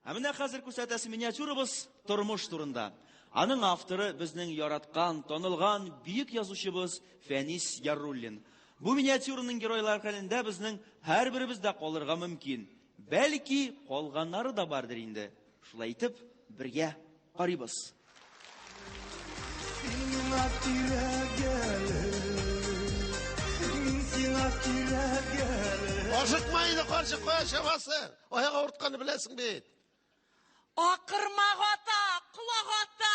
Ә менә хәзер күрсәтәсе миниатюрабыз тормыш турында. Аның авторы безнең яраткан, танылган бөек язучыбыз Фәнис Яруллин. Бу миниатюраның геройлар хәлендә безнең һәрберебез дә калырга мөмкин. Бәлки, калганнары да бардыр инде. Шулай итеп, бергә карыйбыз. Син миңа кирәк әле. Мин сиңа кирәк әле. Ашыкма инде, карчык, кая чабасың? Аяк авыртканны беләсең бит. Акырма, Гата, колак ата.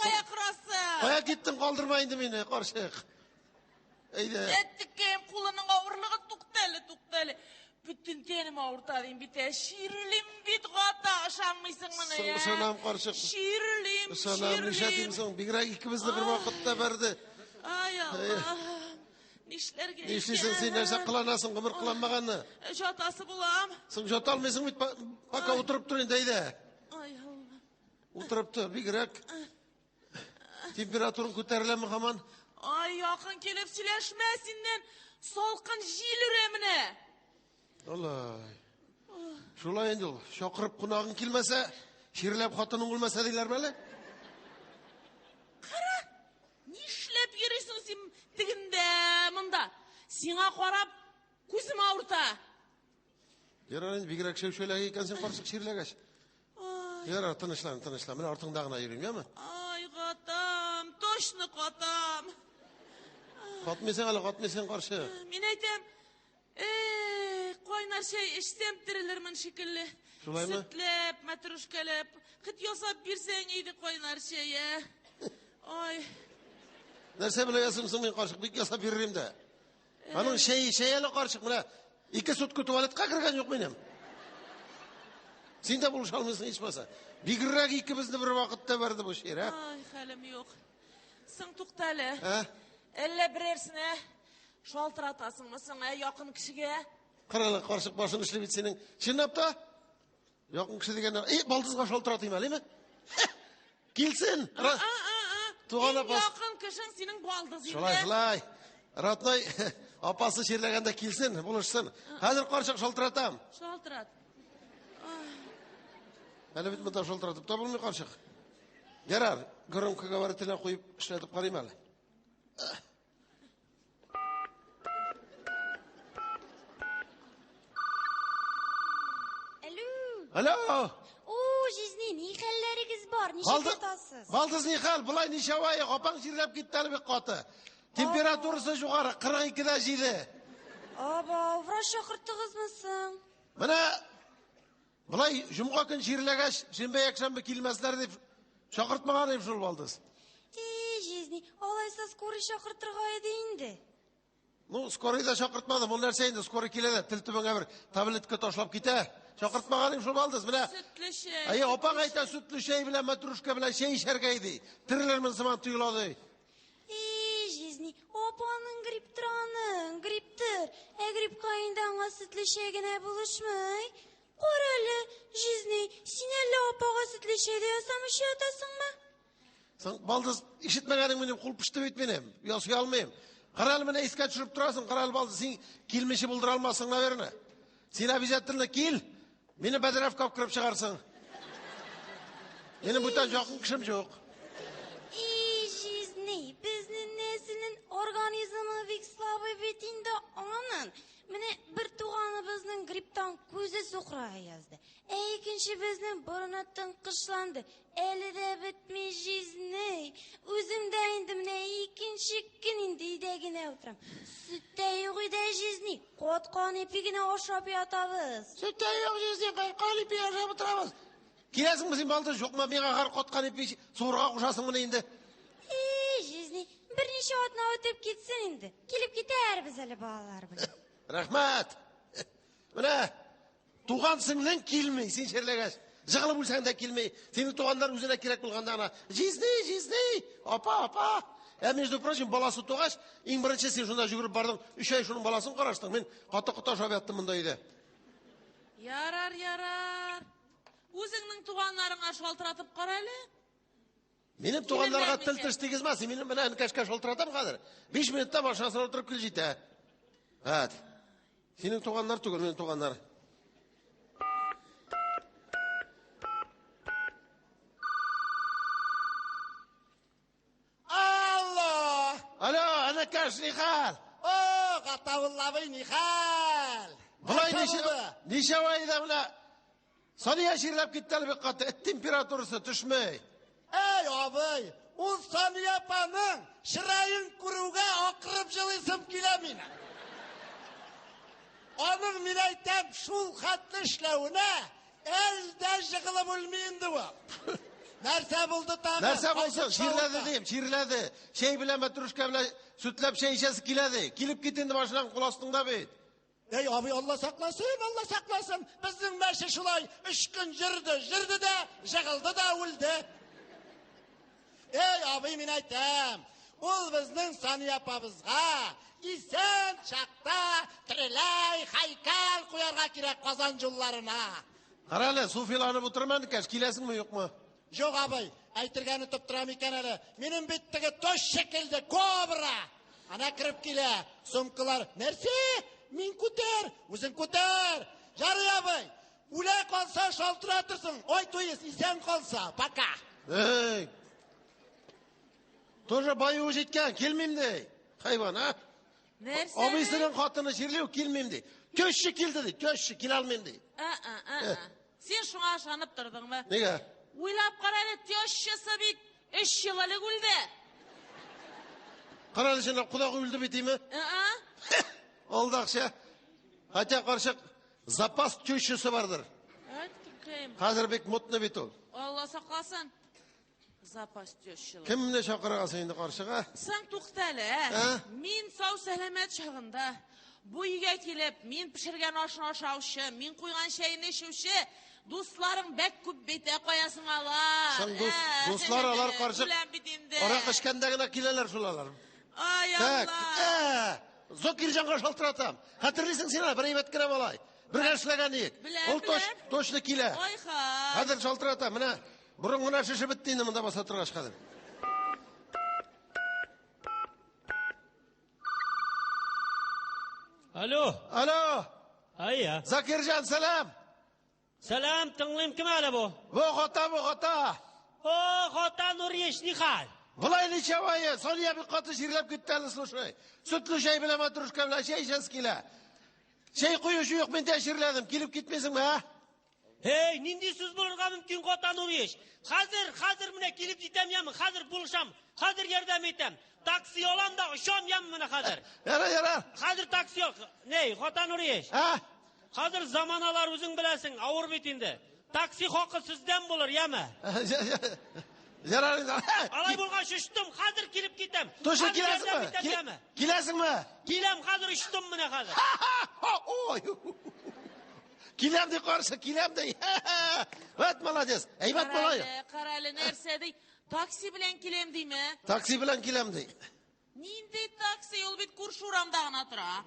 Кая кырасың? Кая киттең, калдырма инде мине, карчык. Әйдә. Әттекәем, кулының авырлыгы тукта әле, тукта әле. Бөтен тәнем авырта дим бит, ә. Чирлим бит, Гата, ышанмыйсыңмыни, Соң ә? ышанам, карчык. Чирлим, Ышанам, нишләтим чирлим. соң? Бигрәк икебезне бер вакытта бәрде. Ай, Аллаһым. Нишләргә Нишлисең син, нәрсә кыланасың, гомер кыланмаганны? Жатасы булам. Соң жата алмыйсың бит, пока утырып тор инде, әйдә. Ай, Аллаһым. Утырып тор, бигрәк. Температураң күтәреләме һаман? Ай, якын килеп сөйләшмә, синнән салкын җил өрә менә. Алай. Шулай инде ул. Чакырып кунагың килмәсә, чирләп хатының үлмәсә диләрме әле? Кара, нишләп йөрисең син тегендә, монда? Сиңа карап күзем авырта. Ярар инде, бигрәк шәүшәләк икәнсең карчык чирләгәч. Ярар, тынычлан, тынычлан. Менә артыңда гына йөрим, яме? Ай, катам, точно катам. Катмыйсың әле, катмыйсың карчык. Мин әйтәм, эй, кайнар чәй эчсәм терелермен шикелле. Шулаймы? Сөтләп, мәтрүшкәләп, хет ясап бирсәң иде кайнар чәй, ә. Ай. Нәрсә белән ясыйм соң мин карчык, бик ясап бирерим дә. Аның чәе, чәй әле карчык, менә ике сутка туалетка кергән юк минем. Син дә булыша алмыйсың ичмаса. Бигрәк икебезне бер вакытта бәрде бу чир, ә? Ай, хәлем юк. Соң тукта әле. Ә? Әллә берәрсенә шалтыратасыңмы соң, ә, якын кешегә? Кара әле, карчык башың эшли бит синең. Чынлап та? Якын кеше дигәндә, эй, балдызга шалтыратыйм әлеме? Килсен. Туган Иң апасы. якын кешең синең балдыз инде. Шулай, шулай. Родной апасы чирләгәндә килсен, булышсын. Хәзер карчык шалтыратам. Шалтырат. Әле бит монда шалтыратып та булмый карчык. Ярар, громкоговорителен куеп эшләтеп карыйм әле. Алло. Алло. О, җизни, ни хәлләрегез бар? Ничек ятасыз? Балдыз ни хәл? Болай ничәвә, апаң чирләп китте әле бик каты. Температурасы югары, 42,7. Аба, врач чакырттыгызмы соң? Менә болай җомга көн чирләгәч, шимбә якшәмбе килмәсләр дип чакыртмаган идем шул балдыз. И, җизни, алайса скорый чакыртырга иде инде. Ну, скорый да чакыртмадым. Ул нәрсә инде, скорый килә дә тел төбеңә бер таблетка ташлап китә. Чакыртмаган идем шул балдыз. Менә Сөтле чәй. Әйе, апаң әйтә, сөтле чәй белән мәтрүшкә белән чәй эчәргә иде. Терелермен сыман тоела ди. И, җизни, апаның грипптыр аның, грипптыр. Ә гриппка инде аңа сөтле чәй генә булышмый. Кара әле, җизни, син әллә апага сөтле чәй дә ясамыйча ятасыңмы? Соң, балдыз, ишетмәгәнең минем, кул пеште бит минем. Ясый алмыйм. Кара әле, менә искә төшереп торасың, кара әле, балдыз, син килмичә булдыра алмассың, наверное. Син обязательно кил, мине бәдрәфкә алып кереп чыгарсың. Минем бүтән якын кешем юк. И, җизни, безнең нәселнең организмы бик слабый бит инде аның. Менә бер туганыбызның грипптан күзе сукырая язды. Ә икенчебезнең борыны тыңкышланды. Әле дә бетми җизни. Үзем дә инде менә икенче көн инде өйдә генә утырам. Сөт тә юк өйдә җизни. Каткан ипи генә ашап ятабыз. Сөт тә юк җизни, каткан ипи ашап утырабыз. Киләсеңме син, балдыз, юкмы? Миңа хәр каткан ипи суырга кушасыңмыни инде? И, җизни, берничә атна үтеп китсен инде. Килеп китәрбез әле балалар белән. Рәхмәт. Менә туган сеңлең килми, син чирләгәч. Жыгылып үлсәң дә килми. Синең туганнар үзенә кирәк булганда гына. Җизни, җизни, апа, апа. Ә между прочим, баласы тугач, иң беренче син шунда жүгереп бардың, 3 ай шуның баласын караштың. Мин каты-каты ашап яттым монда өйдә. Ярар, ярар. Үзеңнең туганнарыңа шалтыратып кара әле. Минем туганнарга тел теш тигезмә, син минем менә энекәшкә шалтыратам хәзер. 5 минутта машинасына утырып килеп җитә. Әт. Синең туганнар түгел, минем туганнар. энекәш, нихәл? О, Гатаулла абый, нихәл? Болай ничә айда менә Сания чирләп китте әле бик каты, эт температурасы төшми. Әй, абый, ул Сания апаның чыраен күрүгә акырып җылыйсым килә минем. Аның, мин әйтәм, шул хәтле эшләвенә әле дә җыгылып үлми инде ул. Нәрсә булды тагы? Нәрсә булсын, чирләде дим, чирләде. Чәй белән мәтрүшкә белән сөтләп чәй эчәсе килә ди. Килеп кит инде, машинаң кул астыңда бит. Эй, абый, Алла сакласын, Алла сакласын. Безнең мәче шулай 3 көн йөрде, йөрде дә, җыгылды да үлде. Эй, абый, мин әйтәм, ул безнең Сания апабызга исән чакта тереләй һәйкәл куярга кирәк Казан юлларына. Кара әле, суфиланып утырма, энекәш, киләсеңме, юкмы? Юк, абый, әйтергә онытып торам икән әле. Минем бит теге теща килде, кобра. Ана кереп килә, сумкалар. Нәрсә? Мин күтәр, үзең күтәр. Ярый, абый, үлә калса шалтыратырсың. Ой, туйыс, исән калса. Пока. Эй! Тоже баюы җиткән, килмим ди. Хайван, а? Нәрсә? Абыйсының хатыны чирли, килмим ди. Теща килде ди, теща килә алмыйм ди. А-а-а. Син шуңа ышанып тордыңмы? Нигә? Уйлап кара әле, тещасы бит 3 ел элек үлде. Кара әле, чынлап кодагый үлде бит, име? А-а. Алды акча. Хотя карчык запас тещасы бардыр. Әйткәем. Хәзер бик модный бит ул. Алла сакласын. Запас тещалар. Кемне чакырасың инде карчыга? Соң тукта әле, ә? Ә? Мин сау сәламәт чагында бу өйгә килеп, мин пешергән ашны ашаучы, мин куйган чәйне эчүче дусларың бәк күп бит, ә каясың алар? Соң дус, дуслар алар карчык. Үләм бит инде. Арак эчкәндә генә киләләр шул алар. Ай, Так, Алла. Зокирҗанга шалтыратам. Хәтерлисең син аны, бер әйбәт кенә малай. Бергә эшләгән идек. Беләм, Ул точ, беләм. точно килә. Ай, хай. Хәзер шалтыратам, менә борын гына шешеп бетте инде монда баса торгач хәзер. Алло, Алло, әйе. Закирҗан, сәлам. Сәлам, тыңлыйм, кем әле бу? Бу Гата, бу Гата. О, Гата Нуриевич, нихәл? Болай ничавае, Сания бик каты чирләп китте әле, слушай. Сөтле чәй белән мәтрүшкә белән чәй эчәсе килә. Чәй куючы юк, мин дә чирләдем. Килеп китмисеңме, ә? Эй, нинди сүз булырга мөмкин, Гата Нуриевич? Хәзер, хәзер менә килеп җитәм яме, хәзер булышам, хәзер ярдәм итәм. Такси алам да очам яме менә хәзер. Ярар, ярар. Хәзер такси ал. Ней, Гата Нуриевич? Ә? Хәзер заманалар үзең беләсең, авыр бит инде. Такси хакы сездән булыр, яме? Ярар инде. Алай булгач очтым, хәзер килеп китәм. Точно Хәзер ярдәм киләсеңме? итәм, яме? Киләсеңме? Киләм, хәзер очтым менә хәзер. Ой. Киләм ди каршы, киләм ди. Вот молодец. Әйбәт малай. Кара әле, нәрсә ди? Такси белән киләм диме? Такси белән киләм ди. Нинди такси? Ул бит күрше урамда гына тора.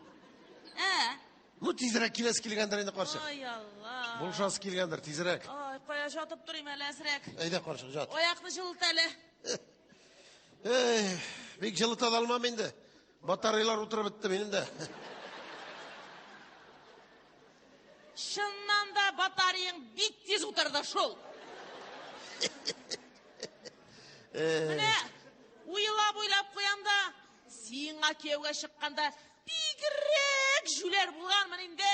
Ә? Ну тизрәк киләсе килгәндер инде карчык. Ай, Алла. Булышасы килгәндер тизрәк. Ай, кая жатып торыйм әле әзрәк. Әйдә карчык, жат. Аякны җылыт әле. Эй, бик җылыта да алмам инде. Батареялар утырып бетте минем дә. Чыннан да батареяң бик тиз утырды шул. Менә уйлап-уйлап куям да, сиңа кияүгә чыкканда бигрәк җүләр булганмын инде.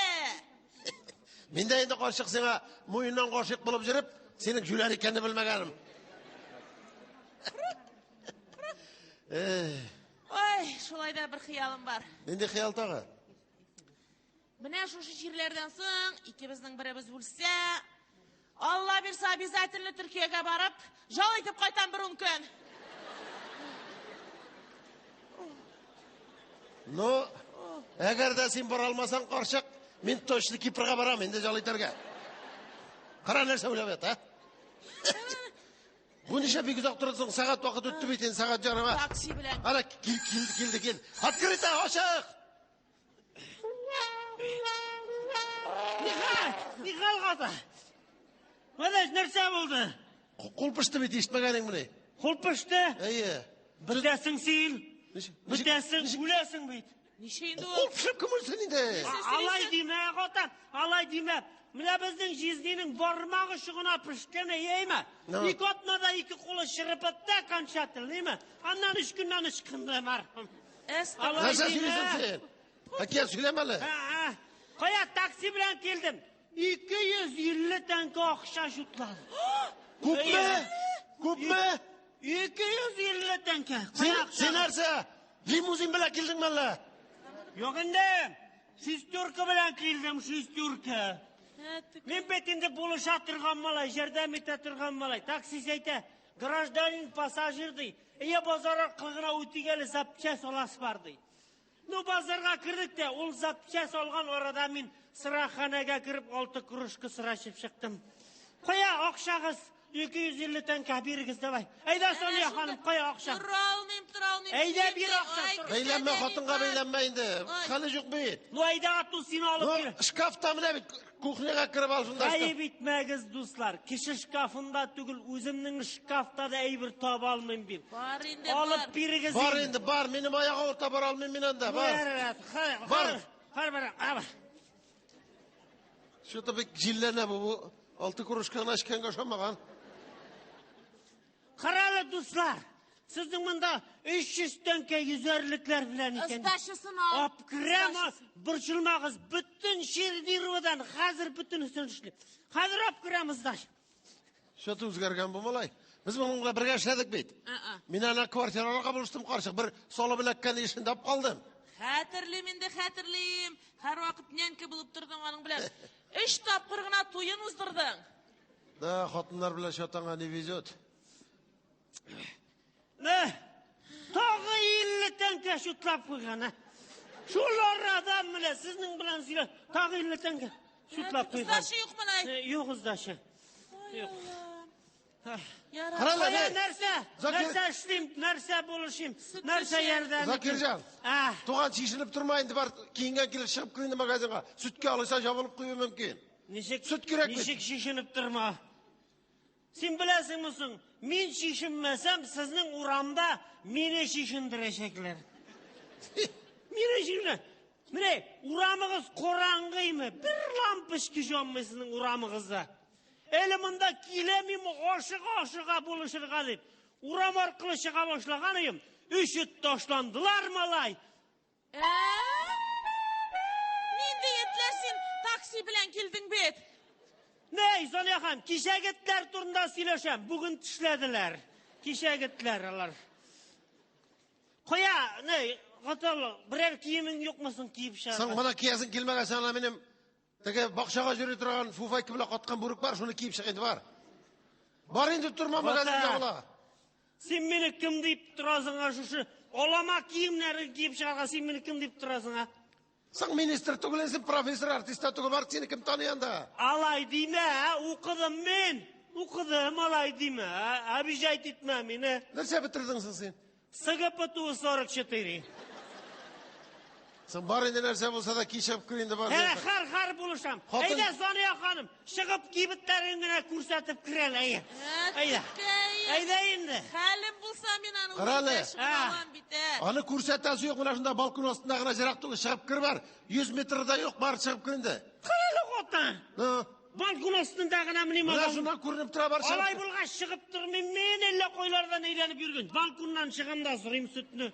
Мин дә инде карчык сиңа муеннан гашыйк булып йөреп, синең җүләр икәнне белмәгәнем. Эй, Ой, шулай да бер хыялым бар. нинди хыял тагы? Менә шушы чирләрдән соң икебезнең беребез үлсә, Алла бирсә, обязательно Төркиягә барып, жал итеп кайтам бер ун көн. Ну, әгәр дә син бара алмасаң, карчык, мин точно Кипрга барам инде жал итәргә. Кара нәрсә уйлап ята, а? Бу ничә бик озак торасың, сәгать вакыт үтте бит инде, сәгать ярым. а? Такси белән. Ана, кил, килде, килде, кил. Открыто, ачык! Нихәл, нихәл Гата? Менә нәрсә булды? Кул пышты бит, ишетмәгәнең мени? Кул пышты. Әйе. Бетәсең син. Ничек- Бетәсең, үләсең бит. Ничә инде Кул ул? пышып кем үлсен инде? Алай димә, Гата, алай димә. Менә безнең җизнинең бармагы очы гына пешкән, әйме? Ну. Ике атнада ике кулы череп бетте окончательно, әйме? Аннан 3 көннән ычкынды мәрхүм. Алай Нәрсә димә. сөйлисең син? Әкият сөйләмә әле. Ә, ә. Кая такси белән килдем. 250 тәңкә акча шутлады. Күпме? Күпме? 250 тәңкә. Син, Кая акча? син нәрсә? Лимузин белән килдеңме әллә? Юк инде. Шестерка белән килдем, шестерка. Мин бит инде булыша торган малай, ярдәм итә торган малай. Таксист әйтә, гражданин пассажир ди. Ия базар аркылы гына үтик әле, запчасть аласы бар ди. Ну, базарга кердек тә, ул запчасть алган арада мин сыраханәгә кереп алты кружка сыра эчеп чыктым. Кая акчагыз? 250 тәңкә бирегез давай. Әйдә, Сания ханым, кая акча? Тора алмыйм, тора алмыйм. Әйдә, бир акча, Ай, тор. Бәйләнмә, хатынга бәйләнмә инде. Ай. Хәле юк бит. Ну, әйдә, ату сине алып Ну, кил. шкафта менә бит, кухняга кереп ал шунда. Гаеп итмәгез, дуслар. Кеше шкафында түгел, үземнең шкафта да әйбер таба алмыйм бит. Бар инде, Алып бар. бирегез. Бар инде, бар. Минем аяк авырта бара алмыйм мин анда, бар. Бар. Бар, бар, бар. Что-то бик җилләнә бу, бу. Алты кружка гына эчкәнгә ошамаган. Карале, дуслар. Сезнең монда 300 тәңкә йөзәрлекләр белән икән. Ысташысын ал. Ап керәм, борчылмагыз. Бөтен Ширдировадан хәзер бөтенесен эшли. Хәзер ап керәм ыздач. Что-то үзгәргән бу малай. Без моның белән бергә эшләдек бит. А-а. Мин ана квартираларга булыштым карчык. Бер салып эләккән ишен алып калдым. Хәтерлим инде, хәтерлим. Һәрвакыт нянька булып тордың аның белән. Өч тапкыр гына туен уздырдың. Да, хатыннар белән чатанга не везет. Нә? Тагы 50 тәңкә шутлап куйган, ә? Шул арада менә сезнең белән сөйләп, тагы 50 тәңкә шутлап куйган. Ыздашы юкмы, ай? Юк ыздашы. Ай, Юк. Аллам. Ярар. Карале, Кая не? нәрсә? Закир- Нәрсә эшлим, нәрсә булышым, Сөт нәрсә эчәм. ярдәм итим? Закирҗан. А, Туган чишенеп торма инде бар киенгән килеш чыгып кер инде магазинга. Сөткә алыйса җабылып кую мөмкин. ничек Сөт кирәк бит. Ничек чишенеп торма? Син беләсеңме соң, мин чишенмәсәм, сезнең урамда мине чишендерәчәкләр. Мине чишендерә. Менә урамыгыз караңгыймы? Бер лампочка янмый сезнең урамыгызда. Әле монда киләм ашыга-ашыга булышырга дип. Урам аркылы чыга башлаган идем. Өч эт ташландылар малай. Ә? Нинди этләр син такси белән килдең бит? Ней, Сания ханым, кичәге этләр турында сөйләшәм. Бүген тешләделәр. Кичәге этләр алар. Кая, ней, Гаталла, берәр киемең юкмы соң киеп Соң чыгарга? моны киясең килмәгән ана минем теге бакчага йөри торган фуфайка белән каткан бүрек бар, шуны киеп чык инде бар. Бар инде торма магазинга Гата. була. Син мине кем дип торасың а шушы алама киемнәрен киеп чыгарга син мине кем дип торасың а? Соң министр түгел, син профессор, артист та түгел, бар сине кем таный анда? Алай димә, а, укыдым мин. Укыдым, алай димә, а, обижать итмә мине. Нәрсә бетердең соң син? СГПТУ 44. Соң бар инде нәрсә булса да ки чыгып кер инде бар. Ә, хәр-хәр булышам. Хатын- Әйдә, Сания ханым, чыгып кибетләрен генә күрсәтеп кер әле, әйдә. Әйдә. Әткәй. Әйдә инде. Хәлем булса мин аны Кара әле. үзем дә чыгып А. алам бит, ә. Аны күрсәтәсе юк, менә шунда балкон астында гына ерак түгел, чыгып кер бар. 100 метр да юк, бар чыгып кер инде. Кара хатын. Ну, Балкон астында гына менә менә балкон. шуннан күренеп тора бар чыгып. Алай кер. булгач чыгып тормыйм мин, әллә кайлардан әйләнеп йөргән. Балконнан чыгам да сорыйм сөтне.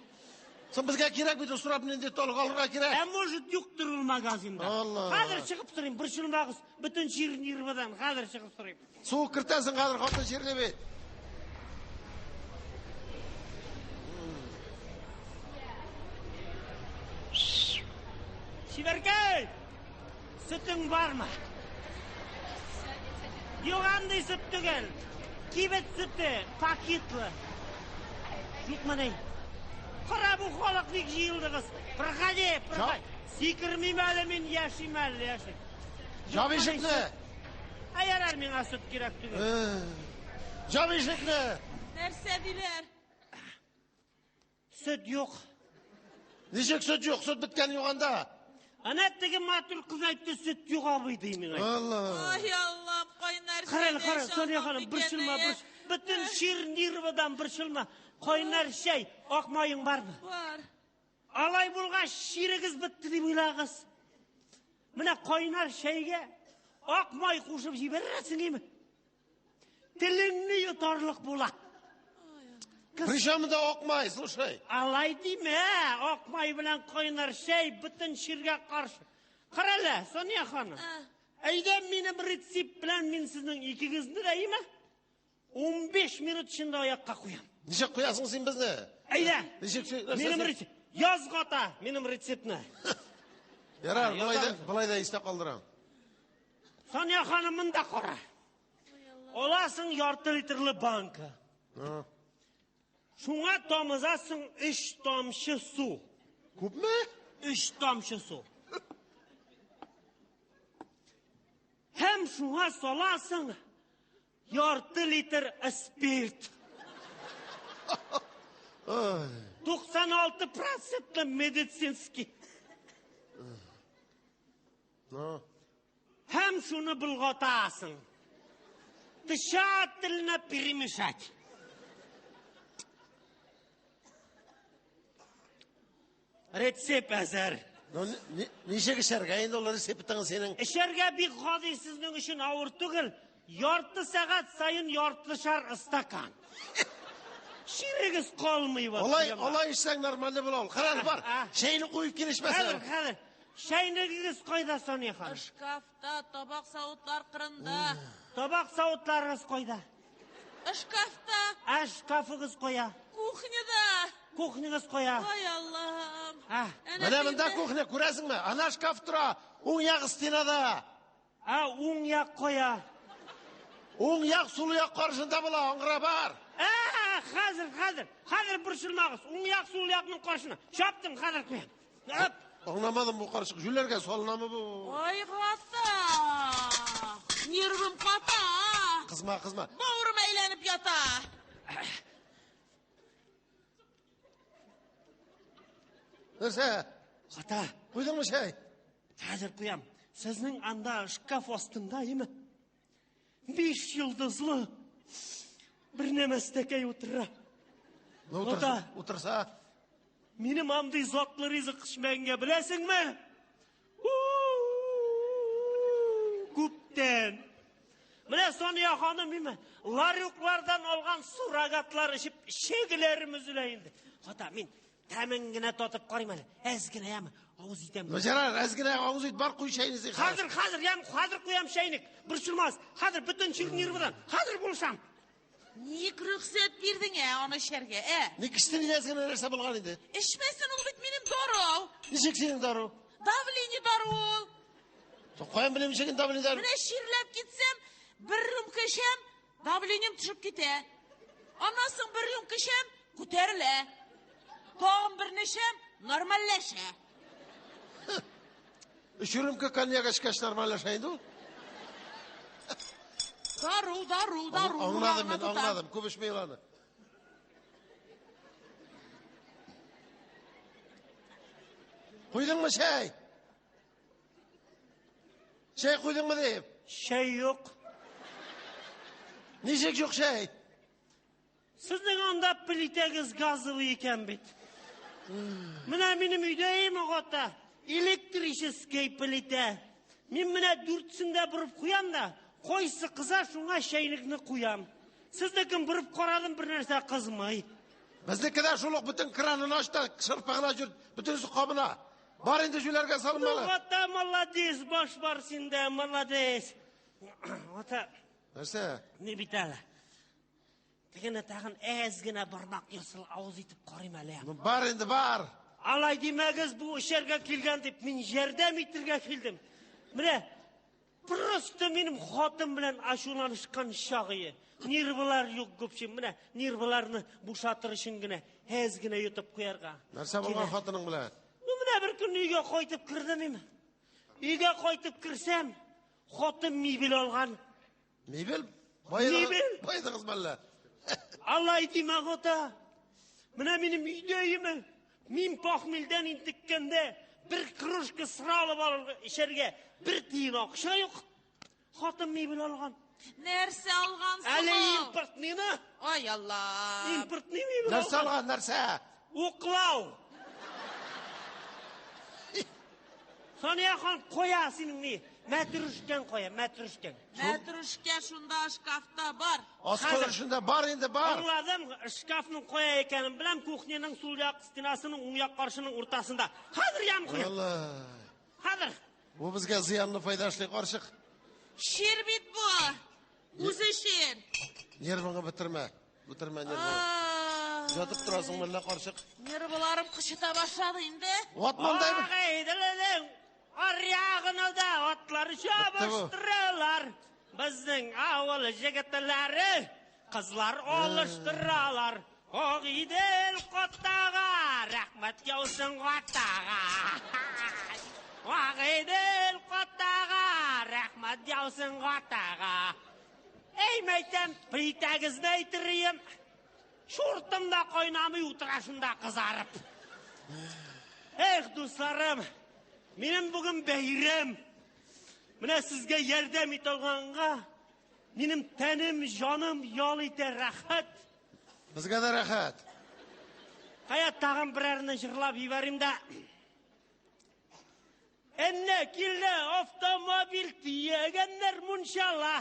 Соң безгә кирәк бит, сорап нинди толык алырга кирәк. Ә может юктыр ул магазинда. Алла. Хәзер чыгып сорыйм, борчылмагыз, бөтен Чернирвадан хәзер чыгып сорыйм. Суык кертәсең хәзер хатын чирли бит. Чибәркәй! Сөтең бармы? Юк, андый сөт түгел. Кибет сөте, пакетлы. Юкмы ни? Кара бу халык ник җыелдыгыз? Проходи, проходи. Сикермим әле мин, яшим әле, яшим. Жап ишекне. Ә ярар миңа сөт кирәк түгел. Жап ишекне. Нәрсә диләр? Сөт юк. Ничек сөт юк, сөт беткән юк анда. Ана теге матур кыз әйтте, сөт юк абый ди миңа. Алла. Ай Аллам, кайнар Кара әле, чәйне кара, эчә Соня алмам ханым, микән, борчылма, әйе? борч. Бөтен Ширнирвадан борчылма. Кайнар чәй, ак маең бармы? Бар. Алай булгач, чирегез бетте дип уйлагыз. Менә кайнар чәйгә ак май кушып җибәрәсең име? Телеңне йотарлык була. Причем да акмай, слушай. Алай димә, акмай белән кайнар чәй бөтен чиргә каршы. Кара әле, Сания ханым. Әйдә минем рецепт белән мин сезнең икегезне дә име? 15 минут эчендә аякка куям. Ничек куясың син безне? Әйдә. Ничек Минем рецепт. Яз гата, минем рецептны. Ярар, болай да, болай да истә калдырам. Сания ханым монда кара. Аласың ярты литрлы банка. Шуңа тамызасың 3 тамчы су. Күпме? 3 тамчы су. Һәм шуңа саласың ярты литр спирт. 96 процентлы медицинский. Ну. Һәм шуны болгатасың. Тщательно перемешать. Рецепт әзер. Ну, ничек эчәргә инде ул рецептың синең? Эчәргә бик гади, сезнең өчен авыр түгел. Ярты сәгать саен яртышар стакан. Чирегез калмый вот. Алай, алай эчсәң нормально була ул. Карар бар. Чәйне куеп килешмәсә. Хәзер, хәзер. Чәйнегегез кайда, Сания ханым? Шкафта, табак савытлар кырында. Табак савытларыгыз кайда? Шкафта. Ә шкафыгыз кая? Кухняда. Кухнягыз кая? Ай Аллаһым. Менә монда кухня, күрәсеңме? Ана шкаф тора, уң як стенада. Ә уң як кая? Уң як, сул як каршында була, аңгыра бар. Ә, хәзер, хәзер. Хәзер борчылмагыз. Уң як, сул якның каршына. Чаптым, хәзер куям. Оп. Аңламадым бу карчык. Җүләргә салынамы бу? Ай гата. Нервым ката. Кызма, кызма. Бавырым әйләнеп ята. Нәрсә? Гата. Куйдыңмы чәй? Хәзер куям. Сезнең анда шкаф астында, име? 5 йолдызлы бер нәмәстәкәй утыра. Ну, утырса, утырса. Минем андый затлы ризык эчмәгәнгә беләсеңме? Күптән. Менә Сания ханым име? Ларюклардан алган сурогатлар эчеп шегеләрем өзелә инде. Хата, мин тәмен генә татып карыйм әле. Әз генә яме, авыз итәм. Ну, ярар, әз генә авыз ит, бар куй чәйне син. Хәзер, хәзер, ям, хәзер куям чәйнек. Борчылмас. Хәзер бөтен чир нервыдан. Хәзер булышам. Ник рөхсәт бирдең, ә, аны эчәргә, ә? Ник эчтең инде, әз генә нәрсә булган инде? Эчмәсен, ул бит минем дару. Ничек синең дару? Давление дару ул. Каян беләм ничек давление дару? Менә чирләп китсәм, бер рюмка эчәм, давлением төшеп китә. Аннан соң бер рюмка эчәм, күтәрелә. Тагын берне эчәм, нормальләшә. Өч рюмка коньяк эчкәч нормальләшә инде ул. Дару, дару, дару. Аңладым мин, аңладым. Күп эчмей аны. Куйдыңмы чәй? Чәй куйдыңмы дип? Чәй юк. Ничек юк чәй? Сезнең анда плитәгез газовый икән бит. Менә минем өйдә име гата? Электрический плитә. Мин менә дүртсен дә борып куям да, кайсы кыза шуңа чәйнекне куям. Сезнекен борып карадым, бер нәрсә кызмый. Безнеке дә шул ук бөтен кранын ач та, шырпы гына җөрт, бөтенесе кабына. Бар инде җүләргә салынмалы. Ну, ата, молодец, баш бар синдә, молодец. Ата. Нәрсә? Ни бит әле? Тегене тагын әз генә бармак ясыл авыз итеп карыйм әле. Ну, бар инде, бар. Алай димәгез, бу эчәргә килгән дип, мин ярдәм итергә килдем. Менә просто минем хатын белән ачуланышкан чагы. Нервылар юк күпчем. Менә нервыларны бушатыр өчен генә әз генә йотып куярга. Нәрсә булган хатының белән? Ну, менә бер көн өйгә кайтып кердем инде. Өйгә кайтып керсәм, хатын мебель алган. Мебель? Мебель? Байдыгыз мәллә? Алай димә, ата. Менә минем өйдәеме? Мин похмельдән интеккәндә бер кружка сыра алып алырга эчәргә бер тиен акча юк. Хатын мебель алган. Нәрсә алган соң? Әле импортныйны. Ай Алла. Импортный мебель. Нәрсә алган, нәрсә? Уклау. Сания ханым, кая синең ни? Мәтрүшкәң кая, мәтрүшкәң? Мәтрүшкә шунда шкафта бар. Аскы өлешендә бар инде, бар. Аңладым, шкафның кая икәнен беләм, кухняның сул як стенасының уң як каршының уртасында. Хәзер ям куям. Алла. Хәзер. Бу безгә зыянлы файда эшли, карчык. Чир бит бу. Үзе чир. Нервыңны бетермә. Бетермә нервыңны. А, Ятып торасың мәллә, карчык? Нервыларым кычыта башлады инде. Ватмандай бер. Агыйделнең аръягына да атлар чабыштыралар. Безнең авыл җегетләре кызлар алыштыралар. Агыйдел катага, рәхмәт яусын катага. Агыйдел катага, рәхмәт яусын катага. Эй, мәйтәм, плитәгезне әйтерием. Шуртым да кайнамый утыра шунда кызарып. Эх, дусларым, минем бүген бәйрәм. Менә сезгә ярдәм итә алганга, минем тәнем, җаным ял итә, рәхәт. Безгә дә рәхәт. Кая тагын берәрне җырлап җибәрим дә. Әннә килде автомобиль төягәннәр мунчала.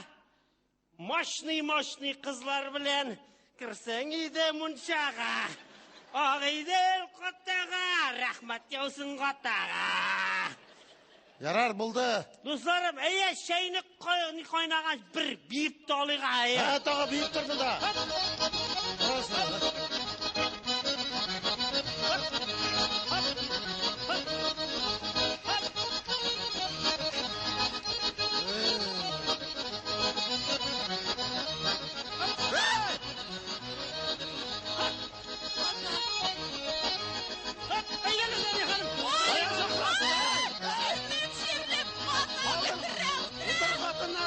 Мощный-мощный кызлар белән керсәң иде мунчага. Агыйдел катага, рәхмәт яусын катага. Ярар, булды. Дусларым, әйе, чәйне кайнагач бер биеп тә алыйк, әйе. Ә, тагы биеп тор монда. Торасың. Мин чирлим, ата бетерәм. Утыр хатынны.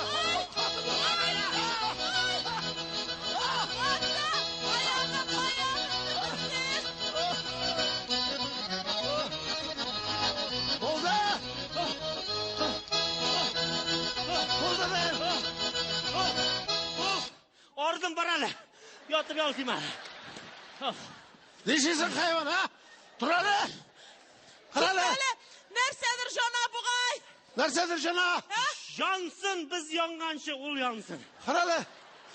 Ата, аягым, аягым бетте. Булды. Булды бер. Ардым бар әле. Ятып ял итим әле. Оф. Нишлисең, хайван, а? Тор әле. Кара әле. Әле нәрсәдер жана бугай. Нәрсәдер жана? Янсын, без янганчы ул янсын. Кара әле.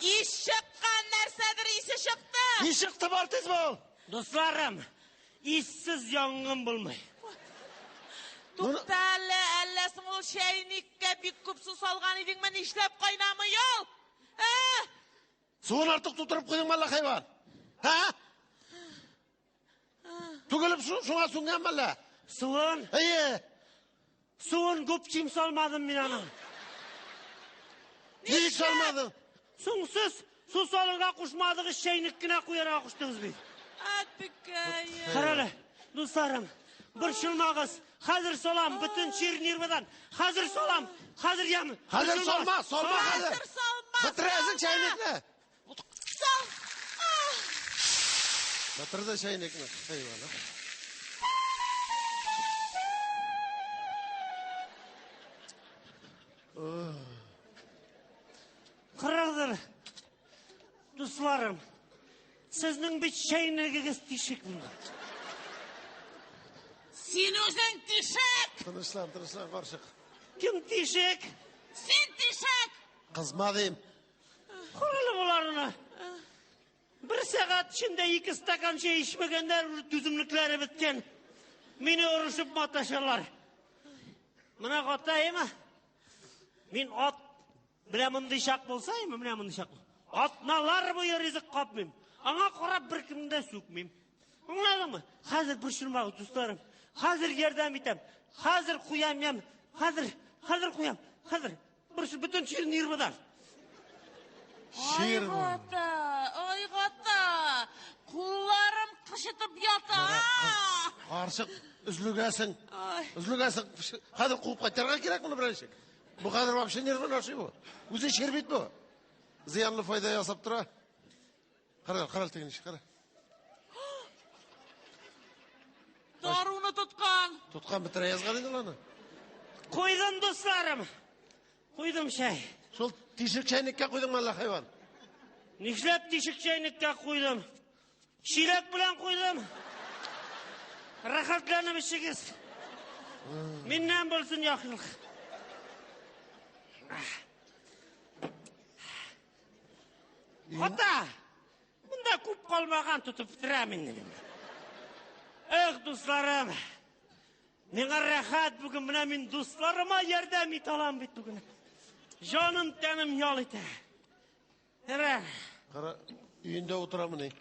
Ис чыккан нәрсәдер исе чыкты. Ни чыкты бар тиз бул. Дусларым, иссез янгын булмый. Тукта әле, әллә соң ул чәйниккә бик күп су салган идеңме, нишләп кайнамый ул? Ә? Суын артык тутырып куйдың мәллә, хайван? Һа? Түгелеп шуңа сүнгән мәллә? Суын, Әйе. суын күп чим салмадым мин аның. Ничек салмадың? Соң сез су салырга кушмадыгыз, чәйнек кенә куярга куштыгыз бит. Әтекәем. Кара әле, дусларым, борчылмагыз. Хәзер салам, бөтен чир нервыдан. Хәзер салам, хәзер ям. Хәзер салма, салма хәзер. Хәзер салма. Бетерәсең салма. чәйнекне. Сал. Ах. Бетерде чәйнекне, хайван. а? Кырыгдыр. Дусларым, сезнең бит чәйнегегез тишек булган. Син үзең тишек. Тынычлан, тынычлан, карчык. Кем тишек? Син тишек. Кызма дим. Кырылы боларны. Бер сәгать эчендә ике стакан чәй эчмәгәннәр, уже түземлекләре беткән. Мине орышып маташалар. Менә гатаемы? Мин ат менә мондый чак булса, менә мондый чак. Атналар буе ризык капмыйм. Аңа карап бер кемне дә сүкмим. Аңладыңмы? Хәзер борчылмагыз, дусларым. Хәзер ярдәм итәм. Хәзер куям ям. Хәзер, хәзер куям. Хәзер. Борчыл бөтен чир нервыдан. Чир бу. Ай гата, ай гата. Кулларым кычытып ята. Карчык, өзлегәсең. Ай. Өзлегәсең. Хәзер куып кайтарга кирәк моны беренче. Бу хәзер вообще нервын ашый бу. Үзе чир бит бу. Зыянлы файда ясап тора. Кара, кара тегене, кара. Даруны тоткан. Тоткан бетерә язган инде ул аны. Куйдым, дусларым. Куйдым чәй. Шул тишек чәйнеккә куйдың мәллә, хайван? Нишләп тишек чәйнеккә куйдым? Чиләк белән куйдым. Рәхәтләнеп эчегез. Миннән булсын яхшылык. Ата, монда күп калмаган тотып бетерәм инде мин. Эх, дусларым, миңа рәхәт бүген менә мин дусларыма ярдәм итә алам бит бүген. Җаным тәнем ял итә. Әбә. Кара, өендә утырамыни?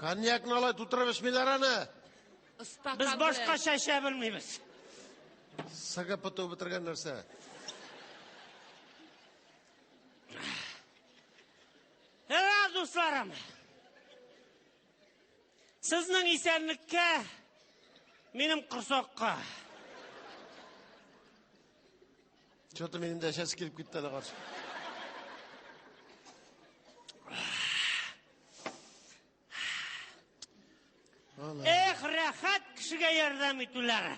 Коньякны алай тутырып эчмиләр аны. Без башкача эчә белмибез. СГП туып бетергән нәрсә. Әбә, дусларым. Сезнең исәнлеккә, минем корсакка. Что-то минем дә эчәсе килеп китте әле карчык. Эх, рәхәт кешегә ярдәм итүләре.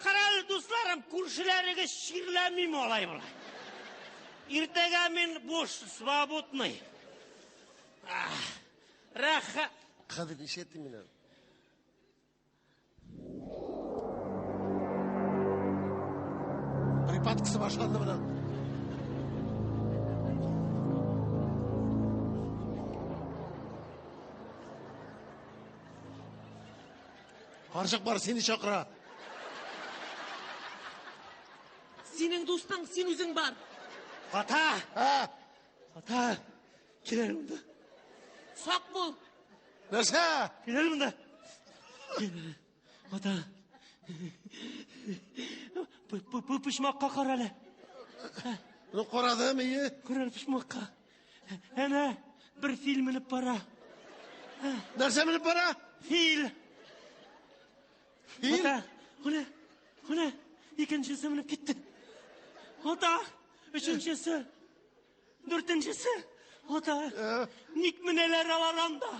Карале, дусларым, күршеләрегез чирләмиме алай болай? Иртәгә мин буш, свободный. Рәхәт. Хәзер нишләттем мин аны? Припадкасы башланды моның. Карчык бар, сине чакыра. Синең дустың, син үзең бар. Ата! Ә? Ата! Кил әле монда. Сак бул. Нәрсә? Кил әле монда. Ата. Бу почмакка кара әле. Ну, карадым, ие. Кара әле почмакка. Әнә бер фил менеп бара. Нәрсә менеп бара? Фил. Фил? Ата, менә, менә икенчесе менеп китте. Ата, өченчесе. Дүртенчесе. Ата, ник менәләр алар анда?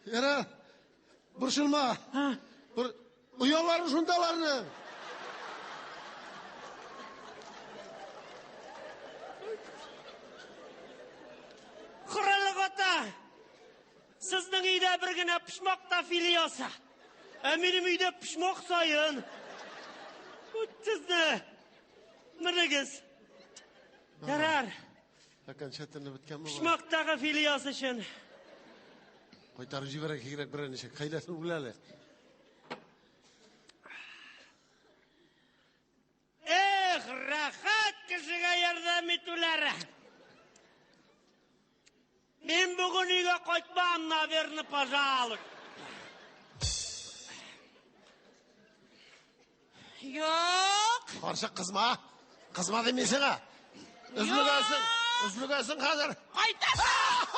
Ярар, борчылма. Бер оялары шунда аларның. Кораллык ата! Сезнең өйдә бер генә почмак та фил оясы. Ә минем өйдә почмак саен. Үт сезне. Менегез. Ярар. Окончательно беткән бу. Почмактагы фил оясы өчен. Кайтарып җибәрергә кирәк берәр ничек. Хәйләсен үл әле. Эх, рәхәт кешегә ярдәм итүләре. Мин бүген өйгә кайтмам, наверное, пожалуй. Юк. Карчык кызма. Кызма дим мин сиңа. Өзлегәсең. Өзлегәсең хәзер. Кайтасың.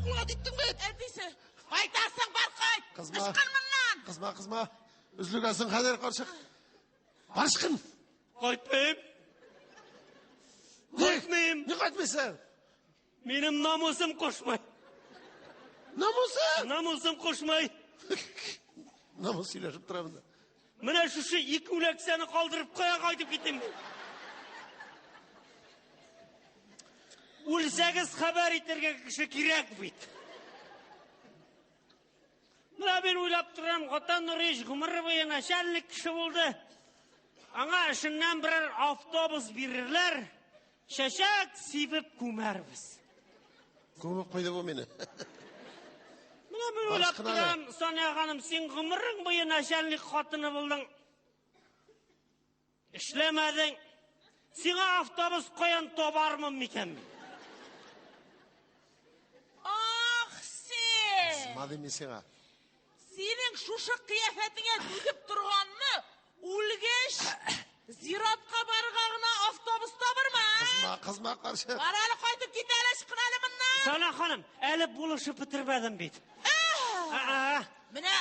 Кулга типтең бит. Әтисе, кайтасың, бар кайт. Кызма. Ычкын моннан. Кызма, кызма. Өзлегәсең хәзер, карчык. Бар ычкын. Кайтмыйм. Кайтмыйм. Ни кайтмыйсың? Минем намусым кушмый. Намусы? Намусым кушмый. Намус сөйләшеп тора монда. Менә шушы ике үләксәне калдырып кая кайтып китим мин? Үлсәгез хәбәр итәргә кеше кирәк бит. Менә мин уйлап торам, Гата Нуриевич гомере буе начальник кеше булды. Аңа эшеннән берәр автобус бирерләр, чәчәк сибеп күмәрбез. Күмеп куйды бу мине. Менә мин уйлап Барышкын әле. торам, Сания ханым, син гомерең буе начальник хатыны булдың. Эшләмәдең. Сиңа автобус каян табармын микән мин? Ах, син. Кызма дим мин сиңа. Синең шушы кыяфәтеңә түзеп торганны үлгәч зиратка барырга гына автобус табырма. Кызма, кызма карчык. Бар әле кайтып кит әле, ычкын әле моннан. Сания ханым, әле булышып бетермәдем бит. А-а. Менә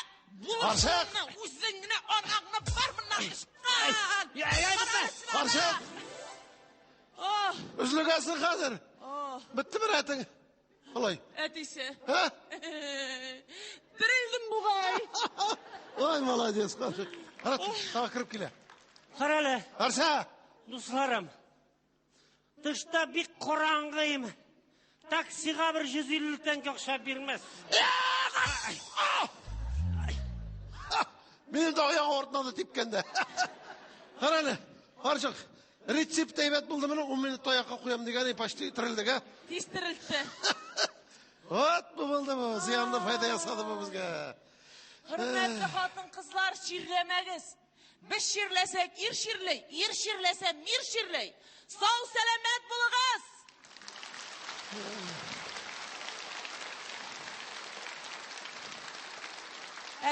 булышыңны үзең генә анаңны бар моннан ычкын. Ай, ай, ай, Бар әле, Карчык, Ох, өзлегәсең хәзер. ох, Бетте рәтең. Алай. әтисе. Һа? Терелдем бугай. Ой, молодец, карчык. Кара, тагы кереп килә. Кара әле, Нәрсә? дусларым. Тышта бик караңгы име. Таксига бер 150 тәңкә акча бирмәс. Минем дә аяк авыртмады типкәндә. Кара әле, карчык, рецепт әйбәт булды моның, 10 минут аякка куям дигән, почти терелдек, ә? Тиз терелтте. Вот бу булды бу, зыянлы файда ясады бу безгә. Хөрмәтле хатын-кызлар, чирләмәгез. Без чирләсәк, ир чирли, ир чирләсә, мир чирли. Сау сәламәт булыгыз!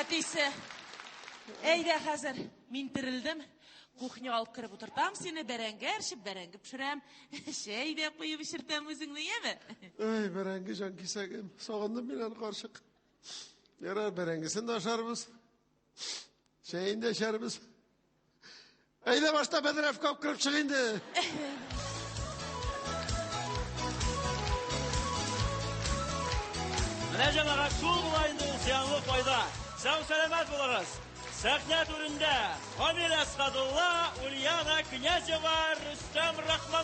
Әтисе, әйдә хәзер, мин терелдем. Кухня алып кереп утыртам сине, бәрәңге әрчеп, бәрәңге пешерәм. Чәй дә куеп эчертәм үзеңне, яме? Ай, бәрәңге җан кисәгем, сагындым мин аны карчык. Ярар, бәрәңгесен дә ашарбыз. Чәен дә эчәрбез. Әйдә башта бәдрәфкә алып кереп чык инде. Менә җәмәгать шул була инде ул зыянлы файда. Сау сәламәт булыгыз. Сәхнә түрендә Камил Әсхәдулла, Ульяна Князева, Рөстәм Рахманов.